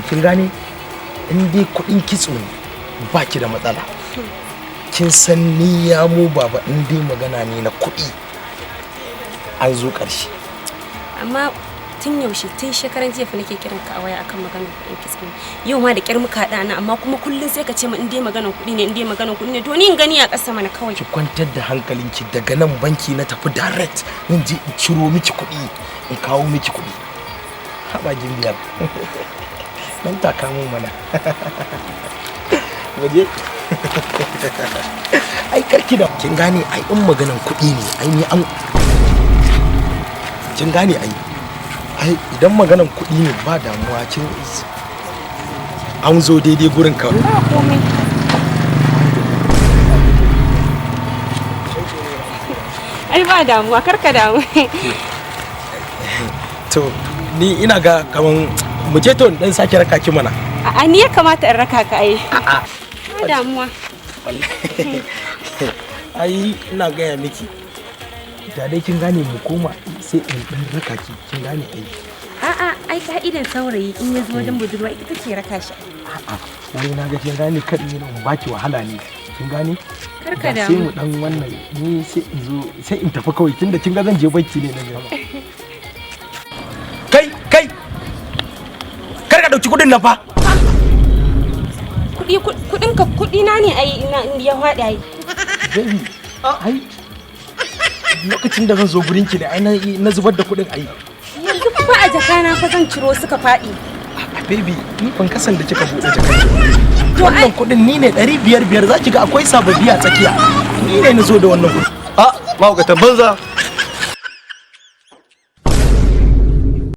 Kin gane, in dai kuɗin kitso ne, ba ki da matsala. Kin san ni ya mu baba, in dai magana ne na kuɗi, an zo ƙarshe. Amma tun yaushe, tun shekaran jiya fa nake kiran ka a waya akan maganar kuɗin kitso. Yau ma da kyar muka haɗa na, amma kuma kullum sai ka ce min in dai maganar kuɗi ne, in dai maganar kuɗi ne. To ni in gani a ƙasa mana kawai. Ki kwantar da hankalinki, daga nan banki na tafi direct, zan je in ciro miki kuɗi, in kawo miki kuɗi. Haɓa gimbiyar nan, taka mun mana waje. Ai karki da kin gane, ai in maganan kuɗi ne, ai ni an kin gane, ai idan maganan kuɗi ne, ba damuwa, kin an zo daidai gurin ka. Ba komai. Ai ba damuwa, karka damu. To ni ina ga kaman mu je, to in dan sake raka ki mana. A'a, ni ya kamata in raka ka ai. A'a. Ba damuwa. Ai ina gaya miki, da dai kin gane, mu koma sai in dan raka ki, kin gane ai. A'a, ai ka'idan saurayi in ya zo wajen budurwa, ita take raka shi. A'a, wai na ga kin gane, kan ni in baki wahala ne, kin gane. Karka Da sai damu. mu dan wannan, ni sai in zo, sai in tafi kawai, tunda kin ga zan je banki ne na gama. Kai, kai, kar ka dauki kudin nan fa. Kuɗi, kuɗin ka, kuɗi na ne ai, ina ya faɗi ai. Baby, ai lokacin da zan zo gurin ki ne ai na zubar da kudin ai. Yanzu fa a jakana fa zan ciro suka faɗi. A baby, ni ban kasan da kika buɗe jakar. To ai Wannan kudin ni ne 500 5, za ki ga akwai sababbi a tsakiya. Ni ne na zo da wannan kudin. A mahaukatan banza.